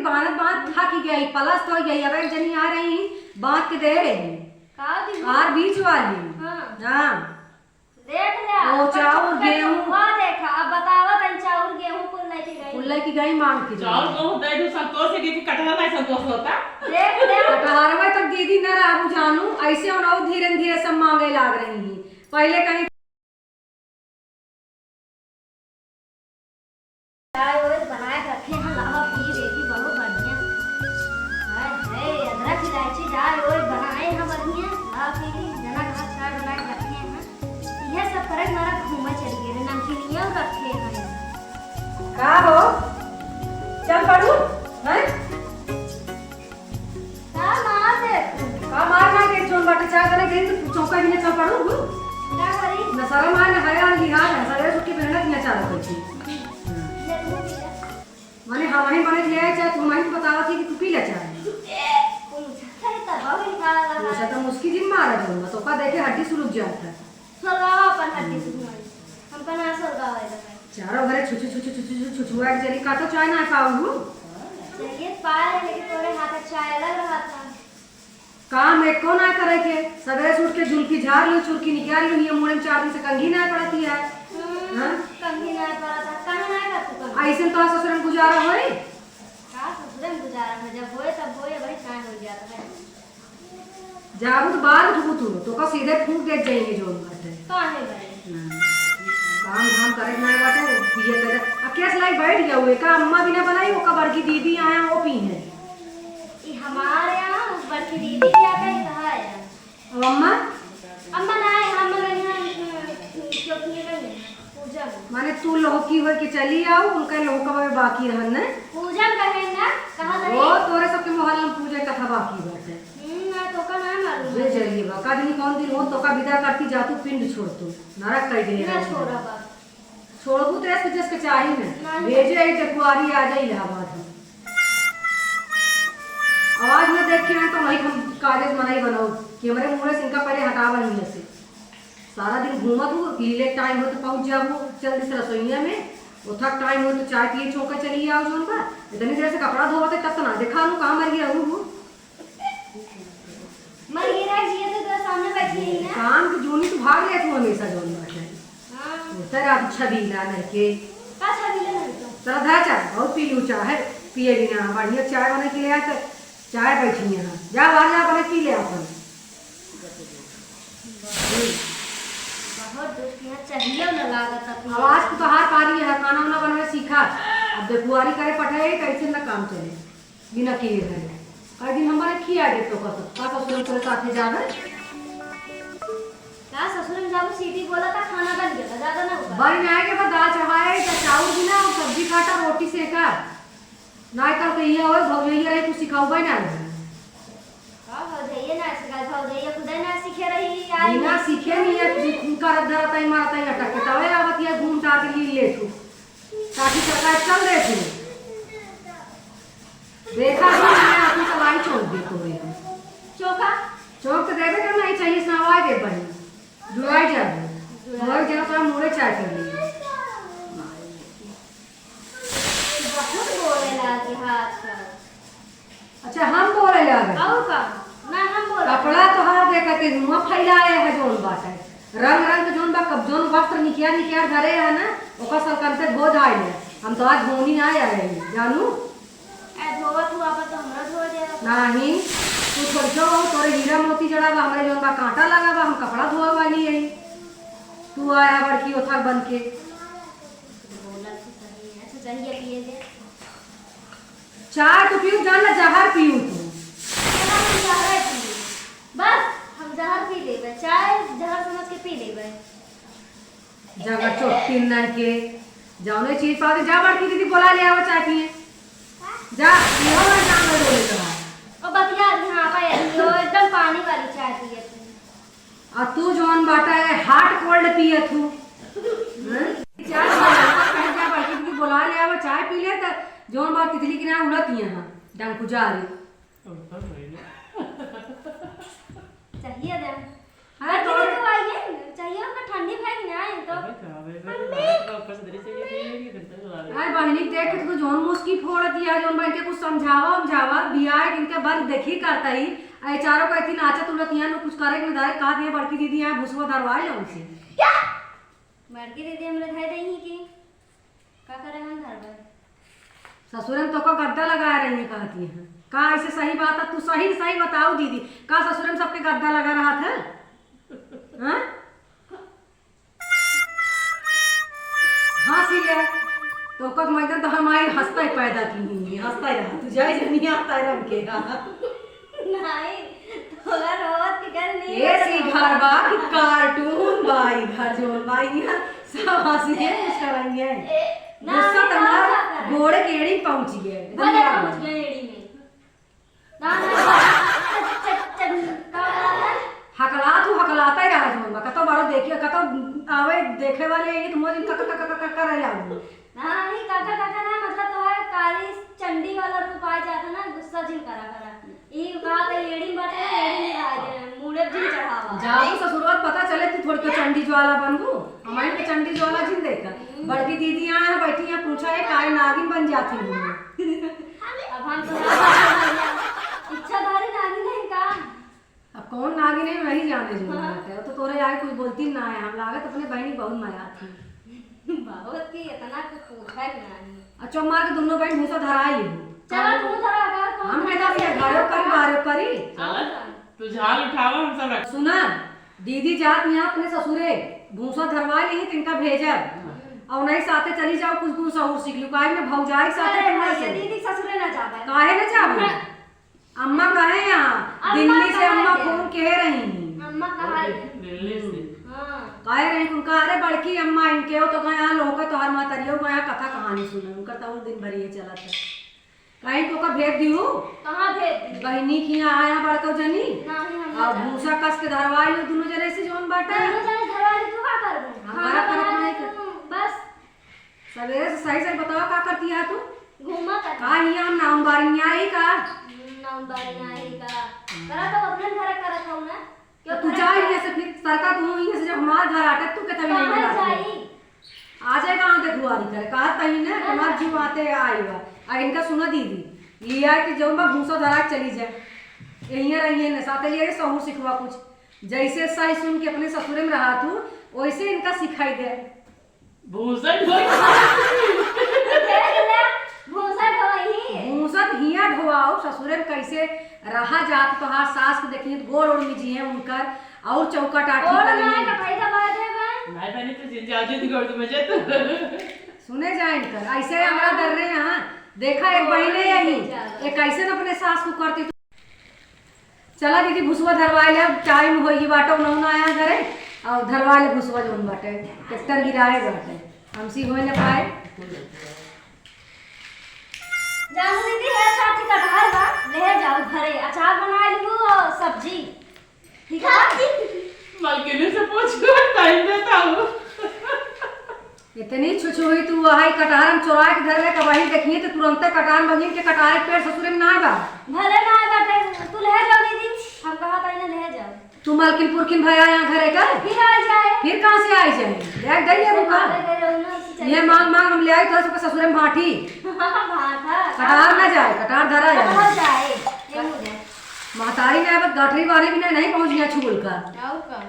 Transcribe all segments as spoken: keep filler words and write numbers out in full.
बांधत बांधत थक गई, पलस तो गई। अब एक जनी आ रही, बांध के दे रही। का दीदी? आर बीच वाली। हाँ। हाँ। देख ले, ओ, पर चाउर, छोटका गेहूं। चुप्पा देखा, अब बतावा तनी चाउर गेहूं कुल लेके गई। कुल लेके गई मांग के। चाउर गेहूं दे दू संतोष के, कि कटहर नहीं संतोष होता। देख ले। कटहरवा तक दीदी न रहू जानू, ऐसे उनहु धीरे धीरे सब मांगे लाग रही हैं। पहले कहीं चाय ओए बनाए रखे हैं, लावा पी देखी, बहुत बढ़िया। हाय, हाय, अदरक इलायची चाय ओए बनाए हैं बढ़िया, लावा पी ली, जना कहाँ चाय बनाए रखे हैं। यह सब करे मारा घूमे चली गई रे, नमकीनिया रखे हैं। का हो? चल पड़ू, हैं? का मार दे? का मार ना दे, जोन बाटे चाय बने गई तो चौका भी ना चल पड़ू, हूँ? का करी? न शरम आए, न हया, न लिहाज है, सरे सुखी मेहनत न चालू करती। ये तू पी ले। माने हम ही बने ले आए, चाहे तुम ही बतावा थी कि तू पी ले चाय। पूछा था, तब भी खा रहा है। पूछा तो मुस्की जिन मारा जोन, तो का देखे हड्डी सुलुक जाता है। सोलगावा अपन हड्डी सुलगाई। हमका ना सोलगावा है तो भाई। चारों घरे छुछु, छुछु, छुछु, छुछु, छुछुआ के चली, का तो चाय ना खाऊ हूँ? चलिए पाए, लेकिन तोरे हाथ का चाय अलग रहा था। काम एको ना करे के, सबेरे से उठ के जुल्फी झाड़ लू, चुरकी निकाल लू, ये मुड़े में चार दिन से कंघी ना पड़ती है। हम्म, हाँ? कंघी ना पड़ा था, काहे ना कर तू कंघी? ऐसे तो ससुर में गुजारा होई? का ससुर में गुजारा है? जब होए तब होए, वही काहे हो जाता है। जाबू तो बाल उठबू तू, तो का सीधे फूंक देत जाएंगे जोन बाटे। काहे भाई? हाँ। काम धाम करे के नहीं बाटे, पिए करे। अब केस लाई बैठ गया हुए का, अम्मा भी ना बनाई, ओका बड़की दीदी आया, वो पी है। ई हमारे यहाँ बड़की दीदी क्या कही कहा है? अब अम्मा? अम्मा ना है, हम लोग यहाँ, अ, चौकिया में हैं, पूजा में। माने तू लोहकी होके चली आऊ, उनका लोहका में बाकी रहन न? पूजा में कहे ना, कहा था वो ये? तोरे सबके मोहल्ला में पूजा कथा बाकी बाटे। हम्म, ना तो का ना मालूम ये है। चलिए बा, का दिन कौन दिन हो, तो का विदा करती जा तू, पिंड छोड़ तू, नरक कर दे ना यार। छोड़ा बा। छोड़बू तो ऐसे जस के चाही ना। नहीं। भेजे आई जकुआरी आ जाए इलाहाबाद हम। आवाज में देख के आए तो वही हम कागज मनाई बनाओ कि हमारे मुंह से इनका पहले हटावा नहीं ऐसे। सारा दिन घूमत हो, पीले टाइम हो तो पहुंच जाबू जल्दी से रसोईया में, उठक टाइम हो तो चाय पिए चौका चली आओ जोन बा। इतनी देर से कपड़ा धोवत है, तब तो ना देखा लू कहाँ मर गया हूँ। मर गई रह जिए तो तोरे सामने बैठी रही ना। काम के जोनी तू भाग ले तू हमेशा जोन बाटे। हाँ। उतर आप छबीला नहीं के। का छबीला नहीं तो? चल धा चाय, बहुत पी लू चाय, पिए भी ना, बढ़िया चाय बना के ले आए तो चाय बैठी यहाँ। जा बाहर जा बना पी ले अपन। बहुत दुष्ट यहाँ चाहिए ना लागत अपनी। आवाज तो बाहर पा रही है, खाना वाना बनावे सीखा। अब बेकुआरी करे पठाए, कैसे ना काम चले। बिना किए घरे। कई दिन हमारे खिया दे तो का, का ससुर तोरे साथे जावे? का ससुर में जाबू, सीटी बोला था, खाना बन गया था, ज्यादा ना होगा। बन आए के बाद दाल चढ़ाए, तो चाउर बिना और सब्जी काटा, रोटी सेका। ना कर तो ये होए, भौजैया रहे, कुछ सिखाऊ भाई ना रहे। का भौजैया ना सिखाए, भौजैया खुदे ना सीखे रही, आई बिना सीखे नहीं है, करत धरत आई, मारत आई, अटक के, तवे आवत ये घूम टार के लिए ले तू। काकी सरकार चल रहे थे। देखा भी नहीं, आपकी सवारी चौंक दे तो है। चौका? चौंक तो देवे तो नहीं चाहिए, सुनावा दे बनी। जुड़ाई जाबो। जुड़ाई। मर जाओ तो हम मुड़े चाय कर लिए। बहुत बोले लागे हाथ का। अच्छा, हम बोले लागे। और का? ना, हम बोले। कपड़ा तोहार देखा के मुंह फैलाए है जोन बाटे। रंग रंग के जोन बा, कब जोन वस्त्र निकिया निकिया धरे है ना, ओका सलकन से धो धाए ले। हम तो आज धोनी ना आए हैं, जानू? ए, धोवा तू आवा तो हमरा धो दे। नाही, तू थोड़ी हो, तोरे हीरा मोती जड़ा बा, हमरे जोन बा कांटा लगा बा, हम कपड़ा धोवे वाली है। तू आया बड़की ओथर बन के। बोलल तो सही है। अच्छा, चलिए पिए दे। चाय तो पीऊ, जान ना जहर पीऊ तू। चला, हम जहर पी लेबे। बस, हम जहर पी लेबे। चाय जहर समझ के पी लेबे। जगह चोटिन नहीं के, जौने चीज पावे, जा बड़की दीदी बोला ले आवा चाय पिए। जा, ये वाला काम में बोले तो। ओ बतिया, यहाँ पे वो एकदम पानी वाली चाय पिए तू। आ तू जौन बाटा है, hot cold पिए तू। हैं? चाय पिए, कहीं जा बड़की दीदी बोला ले आवा, चाय पी ले, तो जौन बात तितली की ना उड़त ही है, हाँ, डंकू जा रही। चाहिए दे। हाँ, तो दीदी, तो आइए ना, चाहिए होगा ठंडी भाई नहीं आए तो। अबे, कहाँ बे, बे, मम्मी, बात का ऊपर से दरी चाहिए, मम्मी। ये, ये करता है, चला दे। अरे बहिनी, देख के तू जौन मुस्की फोड़ दिया, जौन बहन के कुछ समझावा, समझावा, बियाह है, इनके बल देखी करता ही। अरे चारों का इतनी नाचत उलत यहाँ कुछ करे के नहीं, कहा दिया बड़की दीदी यहाँ भूसवा धरवा ले उनसे। क्या? बड़की दीदी हमरे घर रही की? का करे हम घर में? ससुरे में तोका गद्दा लगाए रही है, कहती है। का ऐसे सही बात है? तू सही, सही बताओ दीदी, का ससुरे में सबके गद्दा लगा रहा था? हाँ? हाँ, सीले। तोका तो मैडम तो हमारी हंसता ही पैदा की हुई है, हंसता ही रहा। तू जाए जनिया आता है रंग के। नहीं, तोला रोवत के कर नहीं ए, सी घर बा कि कार्टून बा, ई घर जोन बा, यहाँ सब हंसी है, मुस्कुराएंगे। ए, ना, गुस्सा नहीं, तो हमारा ना, ना, ना। गोड़े के एड़ी पहुंच गए। भले पहुंच गए एड़ी में। ना, ना, ना, च-, च-, च-, का बोला है? हकला तू हकलाता ही रहा जोन बा, कतो बारो देखिए, कतो आवे देखे वाले ये तो मोर क-, क-, क-, क-, क-, करे लागू। नहीं, काका, काका ना, मतलब, तोहार काली चंडी वाला रूप आ जाता ना, गुस्सा जिन करा करा। ई कहा त एड़ी में बाटे ना, एड़ी में रह गए, मूड़े जिन चढ़ावा। जाबू ससुरवा पता चले तू थोड़ी के चंडी ज्वाला बनबू, हमारी के चंडी ज्वाला जिन देखा। बड़की दीदी यहाँ है, बैठी है, पूछा है, काहे नागिन बन जाती हूँ? अब हम तो इच्छाधारी नागिन है का? अब कौन नागिन है, वही जाने जो हाँ। बात है। वो तो तोरे आगे कुछ बोलती ना है, हम लागत अपने बहनी बहुत मया थी। बहुत की इतना कुछ पूछा ही नहीं। अच्छा, मार के दोनों बहन भूसा धरा ली। चलो, तू धरा, अगर कौन हम धरा कहता है, सके? घरों करी, बाहरों करी। चल, तू झाल उठावा, हम सब रख। सुना, दीदी जात यहाँ अपने ससुरे, भूसा धरवा ली, तिनका भेजब। हम्म। और नहीं साथे चली जाओ, कुछ गुण सहूर सीख लू। काहे में भौजाई साथे अरे तुम भाई, ऐसे? दीदी ससुरे ना जावे। काहे ना जावे? हम्म। अम्मा कहे यहाँ, अम्मा दिल्ली से कहाँ अम्मा है? फोन कहे रही हैं। अम्मा कहाँ है? दिल्ली से। हाँ। कहे रही उनका, अरे बड़की अम्मा इनके हो तो गया लोग तोहर मातरियो गया कथा कहानी सुने, उनका तो दिन भर ये चलत है। कहीं तो का भेज दिहू? कहाँ भेज दी? बहिनी की यहाँ आया बड़को जनी। नहीं, हम और नहीं भूसा कस के धरवा लियो दोनों जने से जोन बाटा। दोनों जने धरवा ली, तू का करबू? हम खाना करब, करब बनाए नहीं तू, कर। बस। सवेरे से सही सही बताओ, का करती है तू? घूमत है। का हियाँ हम नाम बारी में आई का? हम्म, नाम बारी में आई का? करा तो अपने घर करत हूँ ना। तो क्यों तू घर जा करत? यहाँ से फिर सरका तू यहाँ से जब हमार घर आटे तू के तभी नहीं कहाँ जाती है? जाई? आ जाए कहाँ के दुआरी करे? कहा तही ना, हाँ। हमार जीव आते आई बा। आ इनका सुना दीदी, लिया कि जौन बा भूसा धरा के चली जाए। यहीं रहिए न, साथे लिया के सहूर सिखवा कुछ। जैसे सही सुन के अपने ससुरे में रहा तू, वैसे इनका सिखाई दे। भूसा ढोई। देख ले, भूसा ढोई। भूसा हिया ढोआओ, ससुरे में कैसे रहा जात, तोहार सास के देखिए, गोड़ ओड़ मिजिए उनकर, और चौका टाठी ओड़ करिए। ना, कटाई दबा देबे। नहीं बहनी, तू जिन जाओ, जिन गोड़ में जे तू। सुने जाए इनकर, ऐसे हमरा हाँ। डर रहे हैं, देखा, एक और बहिने नहीं यही, जाओ। एक ऐसे न अपने सास को करती, तो चला दीदी, भुसवा धरवाए ले, अब टाइम होई बाटे, उन्होंने आया घरे, और धरवाए ले भुसवा जौन बाटे, ट्रैक्टर गिराए बाटे, हमसी होए न पाए। जाओ दीदी, है साथी कटहर बा, ले जाओ घरे, अचार बनाए लू और सब्जी, ठीक है? मलकिनी से पूछ लो, टाइम देता हूँ। इतनी छुछुही तू, वही कटहर हम चोरा के धर ले, कबही देखिए तो तुरंते कटहर मगिन के कटहर के पेड़ ससुरे में ना बा। भले ना बाटे, तू ले जाओ दीदी, हम कहा था इन्हें ले जाओ। तू मलकिन पुरखिन भया यहाँ घरे का? फिर आ जाए। फिर कहाँ से आई जाए? देख गई है रुका। अरे गई रहू ना, उसी ये चक्कर मांग मांग हम ले आई तो सबके ससुरे में भाटी। भाटा। कटहर ना जाए, कटहर धरा जाए। कटहर जाए, ये हो जाए। महतारी ने अब गठरी बाने बिना नहीं पहुँच गया छुगुल का। आओ का?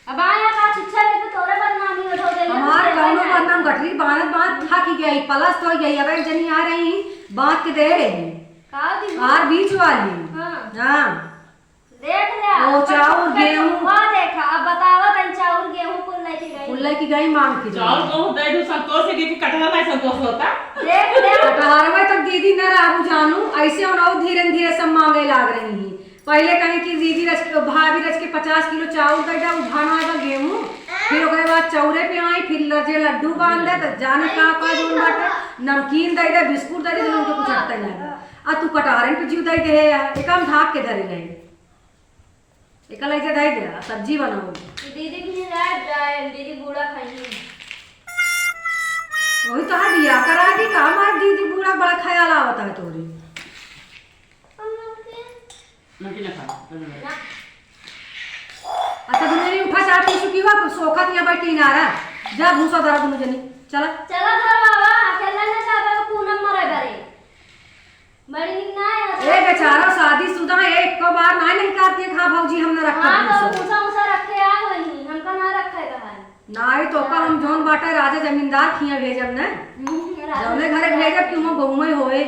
अब आया का छुच्छा लेके तोरे बदनामी हो जाए, हमार दूसरे कौनो बदनाम। गठरी बांधत बांधत थक गई, पलस हो गई। अब एक जनी आ रही, बांध के दे रही। का दी? आर बीच वाली। हाँ। हाँ। देख ले, ओ, पर चाउर, छुच्छा गेहूं। हुआ देखा, अब बतावा तन चाउर, गेहूं कुल लेके गई। कुल लेके गई मांग के। चाउर, गेहूं दे दू, संतोष है, कि कटहर नहीं संतोष होता। देख ले। कटहरवा तक दीदी न रहू जानू, ऐसे उन्हों धीरे धीरे सब मांगे लाग रही हैं। पहले कहीं कि दीदी रच के, भाभी रच के पचास किलो चाउर दे दे, उ भाना आएगा गेहूं, फिर ओकरे बाद चौरे पे आई, फिर ल-, जे लड्डू बांध दे, त जाने का का जोन बाटे, नमकीन दे दे, बिस्कुट दे दे, जौन उनके कुछ हटते नहीं बा। आ तू कटहरन पे जीव दे दे है यार, एक हम ढाक के धरे नहीं, एक ले जे दे दे, आ सब्जी बनाओ। दीदी भी नहीं रह जाए, दीदी बूढ़ा खाई। वही तो है, बिया करा दी का, हमार दीदी बूढ़ा बड़ा ख्याल आवता है तोरी। नमकीन ना खा, ना। अच्छा, तू जा, टिशु की हुआ, सोखत यहाँ बैठी ना रहा। जा, भूसा धरा दुनू जनी। चला। चला धरवावा, अकेला ना जाबे, पूनम मरे बरे। बड़ी निक ना है। ए बेचारा शादीशुदा है, एको बार ना नहीं करती है, हाँ भौजी, हम ना रखा हाँ, तो भूसा। भूसा, भूसा रखे आ गई, हमका ना रखे का है। नाहीं तो का हम जौन बाटे राजा जमींदार खिया भेजब न। हम्म, राजा जौने घरे जमींदार। भेजब कि वहाँ बहुमय होए।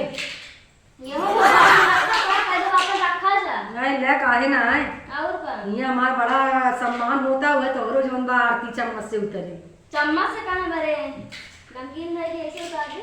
यहो भूसा रखा, पहले वापस रखा जा। नहीं, ले, काहे ना आए। और का? ये हमार बड़ा सम्मान होता हुआ, तोहरो जौन बा आरती चम्मच से उतरे। चम्मच से कहाँ बरे? नमकीन धर के ऐसे उतार दी।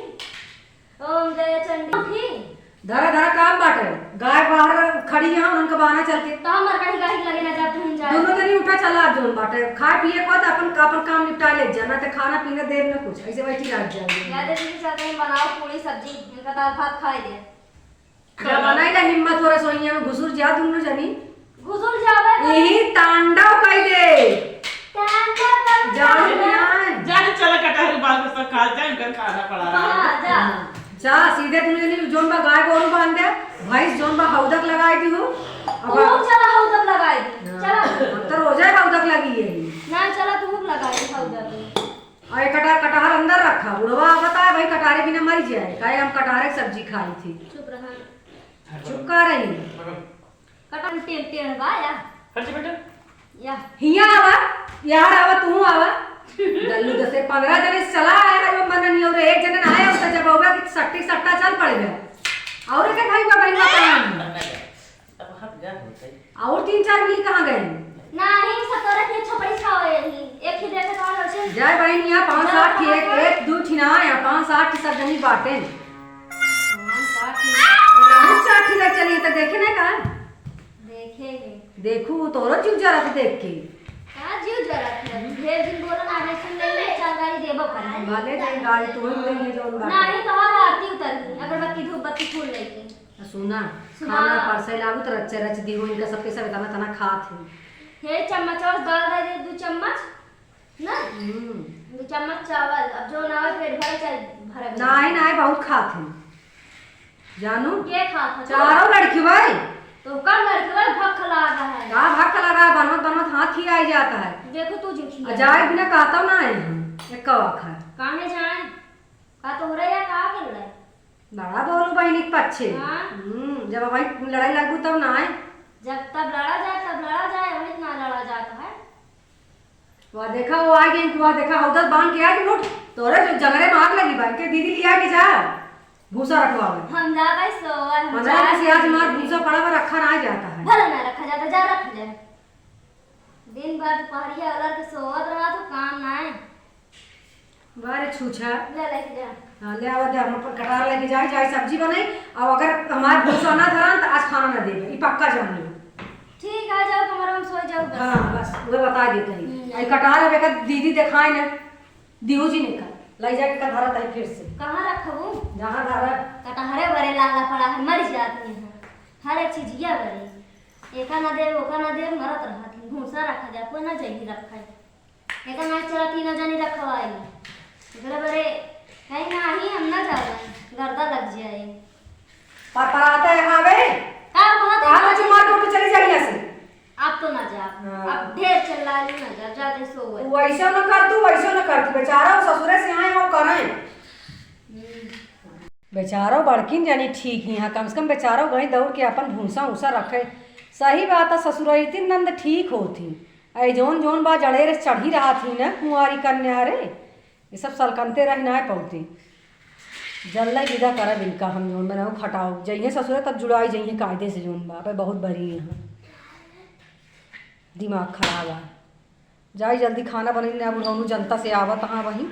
ओम जय चंडी। धरा, धरा, काम बाटे। गाय बाहर खड़ी है, उनका बहाना चल के। तो हमार कहीं गाही लगे ना जा, तुम जाए। दोनों जनी उठा, चला, आप जौन बाटे। खाए पिए को तो अपन, अपन काम निपटा ले जा, ना तो खाना पीना देर न कुछ। ऐसे बैठी रह जाएगी। ज्यादा चीजें चलते हैं, बनाओ पूरी सब्जी, इनका दाल भात खाए दे। जा बनाई ना हिम्मत हो रसोइया में, घुसुर जा दोनों जनी। घुसुर जावे तो यही तांडव कई दे। तांडव कई दे। जाओ कि ना? जा रे, चला कटहर बाल के सब खा जा, इनकर खाना पड़ा रहा है। हाँ, जा। हाँ। जा, सीधे तू जनी जौन बा गाय गोरू बांध दे, भैंस जौन बा हौदक लगाई दी हो। अब तू चला हौदक लगाई दी। हाँ, चला। अब तो रोजे हौदक लगी है। ना, चला तू लगाई दी हौदक। और एक कटा-, कटहर अंदर रखा, बुढ़वा आवता है भाई, कटहरे बिना मर जाए, काहे हम कटहरे की सब्जी खाई थी। चुप रहा। चुप का रही? कटहर टेढ़ टेढ़ बा या? हट जा बेटा। या। हिया आवा, यार आवा, तू आवा। दल्लू दसे पन्द्रह जने से चला आया है, वो मन नहीं और एक जने ना आया, उसका जब होगा कि सट्टी सट्टा चल पड़ेगा। और के भाई का बहन का काम है? अब हट जा, होता ही। और तीन चार मिल कहाँ गए? नाही, सब तोरे के छपड़ी खावे ही। एक ही देखे कौन होछे? जय बहनिया, पाँच जय सात ठे, एक, बहनिया। एक, दू ठे ना आया, पाँच सात ठे सब जनी बाटे। पाँच सात ठे। पाँच सात ठे ले चली तो देखे ना का? देखे है। देखू, तोरो जीव जरा से देख के। का जीव जरा से? ढेर दिन बोला ना, सुन ले, ले, चार गाड़ी देबो कर। भले दे गाड़ी, तू ही ले, ले जौन बाटे। नाही, तोहार आरती उतर गई, अगरबत्ती, धूप बत्ती, फूल लेके। सुना, सुना। खाना परसै लागू त रच रच दिहो, इनका सबके सब इतना तना खात है। हे चम्मच और दाल दे दे, दू चम्मच, ना? हम्म। दू चम्मच चावल, अब जो ना हो पेट भरे चाहे भरे भरे। नाही, नाही, बहुत खात है। जानू? के खात है? चारों लड़की भाई। तो कम लड़की भाई भक्ख लागा है। का भक्ख लागा है? बनवत बनवत हाथ ही आई जाता है। देखो तू जो खिया। आ जाए बिना कहता ना है हम, एक कवा खा। काहे जाए? का तोहरे या का कर रहे? बड़ा बोलू बहिनी के पच्छे। हाँ। हम्म, जब वही लड़ाई लगू तब ना आए। जब तब लड़ा जाए, तब लड़ा जाए, अभी ना लड़ा जाता है। वह देखा, वो आ गई, वह देखा, हौदत बांध के आ गई, उठ, तोरे जो जंगरे में आग लगी बा, के दीदी लिया के जा, भूसा रखवावे। हम जा भाई सोवा, हम पन्द्रह जा। बजे आज हमार भूसा पड़ा हुआ रखा ना जाता है। भले ना रखा जाता, जा रख ले। दिन भर दुपहरिया वाला के सोवत रहा तो काम ना है। बारे छूछा। ले लेके जा। हाँ, ले आवा दे, हम अपन कटार लेके जाए, जाए सब्जी बनाई, और अगर हमार भूसा ना धरान तो आज खाना ना देबे, ई पक्का जान लो। ठीक है, जाओ कमरा में सो जाओ बस। हाँ, बस, वो बता देते हैं। हम्म। आई कटार अब एक दीदी दिखाए ना, दिहू जी निकाल, ले जाके का धरत है फिर से। कहाँ रखबू? जहाँ धरा। कटहरे बरे लाला पड़ा है, मर जाती है। हर एक चीजिया बरे। एका ना देब, ओका ना देब, मरत रहत है। भूसा रखा जा, कोई ना जल्दी रखा है। एका ना चला, तीनों जनी रखवाई। एकरे बरे कहीं ना ही हम ना जावे, गर्दा लग जाए। पर पराते आवे। का कहत कहा है? तो चुमार के उठ चली जाइए से। आप तो ना जा। हाँ। आप ढेर चिल्ला ली ना जा, जाते सो गए। तू ऐसा ना कर, तू वैसा ना कर, तू बेचारा वो ससुरे से आए हो करें। हम्म। बेचारो बड़किन जानी ठीक ही हाँ, कम से कम बेचारो गई दौड़ के अपन भूसा उसा रखे। सही बात है, ससुरैती नंद ठीक होती। ऐ जौन जौन बा जड़े रे चढ़ी रहा थी ना कुंवारी कन्या रे, ये सब सलकनते रह ना पौती। जल्लै विदा करब इनका हम, जौन बनाऊ खटाऊ, जइहे ससुरे तब जुड़ाई जइहे कायदे से जौन बा। अबे बहुत बरी यहाँ दिमाग खराब है। जाई जल्दी खाना बनई, ना बुढ़ौनू जनता से आवत हाँ वहीं।